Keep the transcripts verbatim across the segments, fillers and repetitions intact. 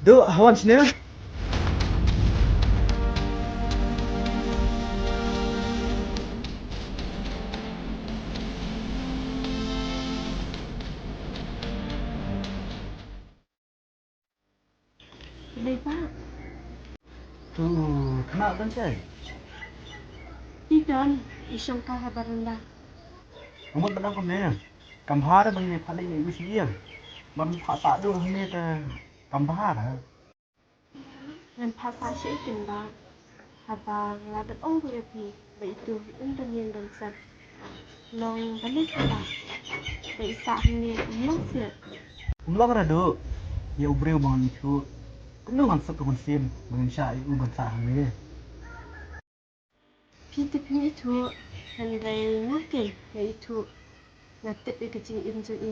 Duh, ha wan sini. Dei ba? Tu, kena kan cai? I don, i shong ka ha baranda. Amut benang kau ni. Kam bha re bang ni pha dei ni wis ni. Bang pha sa du ni te kam bha re. Ngan pha sa shi itin ba. Haba nga la dep ong ïa phi ba itu um don ïing don sem. Long ba leh kata. Ba i sah hangne um long seh. Um long ra duh. Ïa u briew ba ngan ithuh. Kumno ngan suk ka mynsiem ba ngan shah ïa u ban sah hangne. Phi tip phim ithuh, hynrei nga keiñ nga ithuh. Nga tip ïa ka jingim jong i.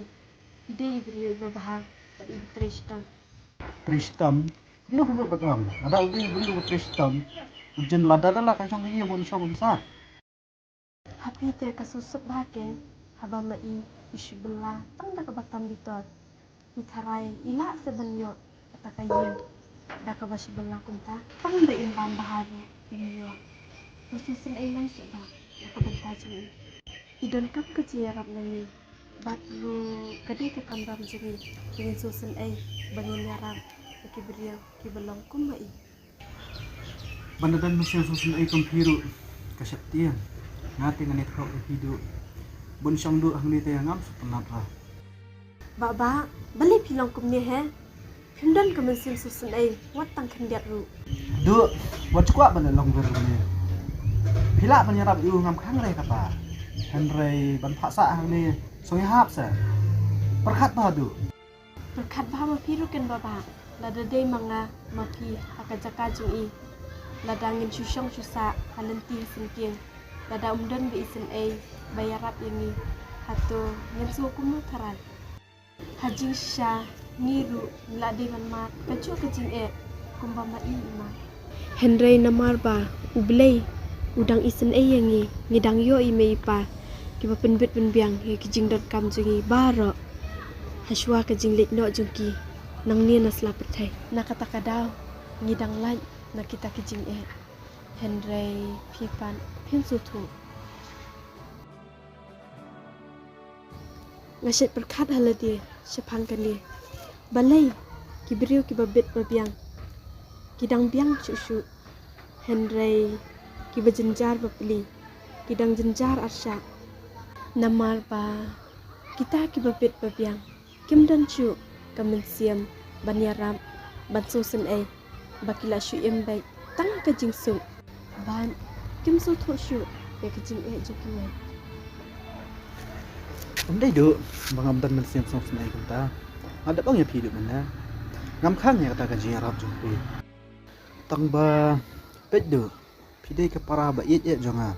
I dei i briew iba bha bad iba trei shitom. Trei shitom? Kumno kumno ba ka ong? Lada u dei u briew uba trei shitom, u jin lada da la ka shong ka ïing bun shong bun sah. Ha phi te ka suk suk bha keiñ, haba ma i i shu bylla tang da kaba tam bitor. I tharai i lah se ban ïoh kata ka ïing da kaba shu bylla kumta. Tang da im bam bha ruh im ïoh. Ka sngewsynei lang shuh ba na ka bynta jong i. I donkam ka jingïarap na ngi bad ruh ka dei ka kamram jong ngi ba ngin sngewsynei ba ngin ïarap ïa ki briew kiba long kum ma i. Ban da don mynsiem sngewsynei kum phi ruh ka sheptieng. Nga te ngan ïathuh ïa phi duh. Bun shong duh hangne te ngam sngewtynnat ra. Bah, bah, balei phi long kumne he? Phim don ka mynsiem sngewsynei wat tang khyndiat ruh. Duh, wat kwah ban long wer ne. Phi lah ban ïarap ïa u ngam khang re kata. Hynrei ban phah sah hangne sngewhap sa. Pyrkhat bha duh. Pyrkhat bha ma phi ruh ken baba, lada dei ma nga ma phi ha ka jaka jong i, lada ngin shu shong shu sah ha lynti ha syngkien, lada um don ba isynei ba ïarap ïa ngi, hato ngin sngew kumno tharai? Ha jingshisha ngi ruh ngi la dei ban mad kajuh ka jingeh kumba ma i i mad. Hynrei namar ba U Blei u dang isynei ïa ngi, ngi dang ïoh i mei i pa kiba pynbit pynbiang ïa ki jingdonkam jong ngi baroh. Hashwa ka jingleit noh jong ki nangne na sla pyrthei, na kata ka daw ngi dang lait na kita ki jingeh. Hynrei phi pat phim sngewthuh. Nga shet pyrkhat ha lade shaphang kane. Balei ki briew kiba bit ba biang ki dang biang shuh shuh, hynrei kiba jynjar bapli ki dang jynjar arshah? Namar ba kita kiba bit ba biang kim don shuh ka mynsiem ban ïarap, ban sngewsynei, ba ki la shu im beit tang ka jingsuk. Bad kim sngewthuh shuh ïa ka jingeh jong kiwei. Ym dei duh ba ngam don mynsiem sngewsynei kumta. Nga da ong ïa phi duh mynne, ngam khang ïa kata ka jingïarap jong phi. Tang ba peit duh, phi dei ka para ba ïeit ïeit jong nga.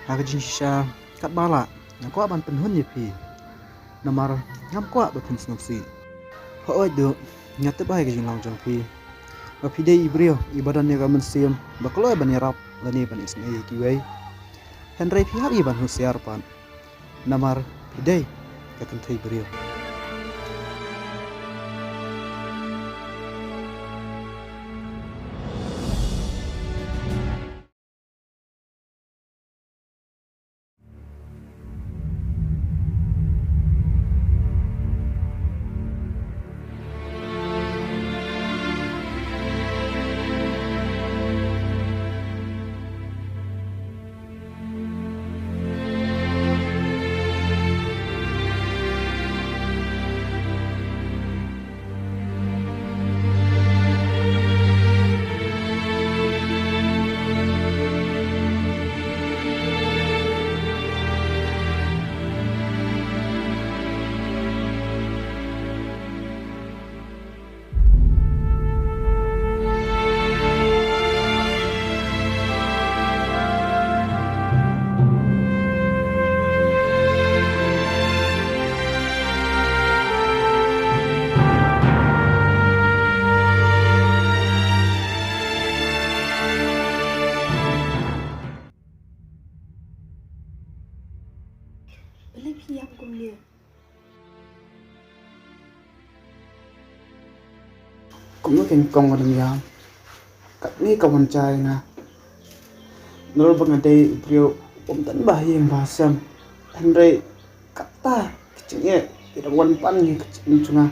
Ha ka jingshisha katba lah nga kwah ban pynhun ïa phi, namar ngam kwah ba phin sngewsih. Hooid duh, nga tip bha ïa ka jinglong jong phi, ba phi dei i briew iba don ïa ka mynsiem ba kloi ban ïarap lane ban isynei ïa kiwei. Hynrei phi hap ïa ban husiar pat, namar phi dei ka kynthei briew. Kumno kein kong, ka dang ïam. Katne ka wan jia ïa nga. Nalor ba nga dei u briew u bym don ba ha ïing ba ha sem. Hynrei kata ka jingeh ka dang wan pan ïa ka jingim jong nga.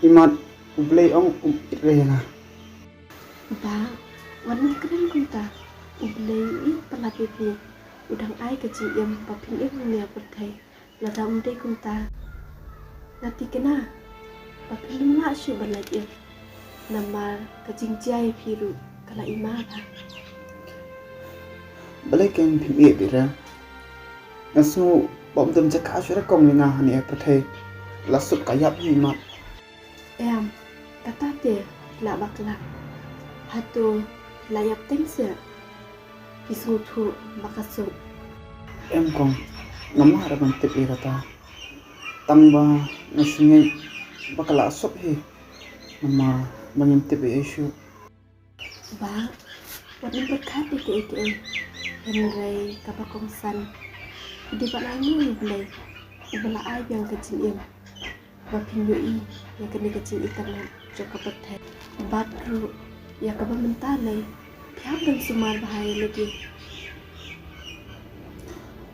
Imat U Blei ong um ïeit re ïa nga. Bah, wat nym kren kumta. U Blei u ïeit palat ïa phi. U dang ai ka jingim ba phin im hangne ha pyrthei. Lada ym dei kumta, nga thikna ba phin ym lah shuh ban lait im. Namar ka jingjia ïa phi ruh ka la i ma ba. Balei kein phim ïeit beit re? Nga sngew ba ym don jaka shuh re kong ïa nga hangne ha pyrthei. La suk ka ïap hi mat. Em, kata te la bakla. Hato la ïap teng seh? Phi sngewthuh ba ka suk. Em kong, ngam lah re ban tip ïa kata. Tang ba nga sngewthuh ba ka la suk hi. Namar ba ngim tip ei ei shuh. Bah, wat nym pyrkhat ïa kaei kaei. Hynrei kaba kongsan, phi dei ban ai nguh ïa U Blei uba la ai biang ka jingim ba phin ïohi ïa kane ka jingitynnad jong ka pyrthei. Bad ruh ïa kaba mynta lei phi hap ban sumar bha ïa lade.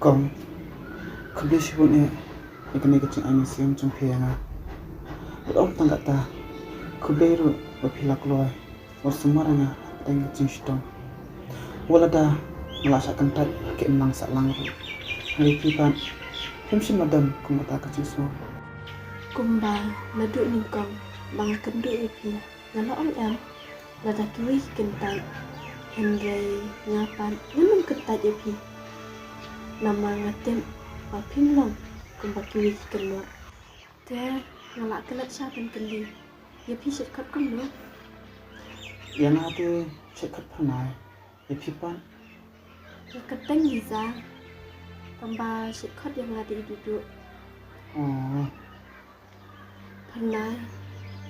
Kong, khublei shibun eh ïa kane ka jingai mynsiem jong phi ïa nga. Bad ym tang kata, khublei ruh ba phi la kloi wat sumar ïa nga hapdeng ka jingshitom. Wat lada nga la shah kyntait ha ka imlang sahlang ruh, hynrei phi pat phim shym la don kum kata ka jingsngew. Kumba naduh nyngkong ba nga kynduh ïa phi, nga la ong em, lada kiwei ki kyntait, hynrei nga pat ngan ym kyntait ïa phi. Namar nga tip ba phim long kumba kiwei ki kynnoh. Te nga la klet shah ban kylli, ïa phi shait khot kumno? Ïa nga te shait khot Phyrnai. Ïa phi pat? Nga kyrteng Liza. Tangba shait khot ïa nga da i Duduh. Oh. Phyrnai,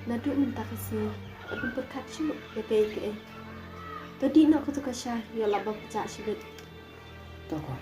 naduh mynta ka sngi wat nym pyrkhat shuh ïa kaei kaei. To dih noh kato ka sha, ïoh lah ba pyrshah shibit. To ko.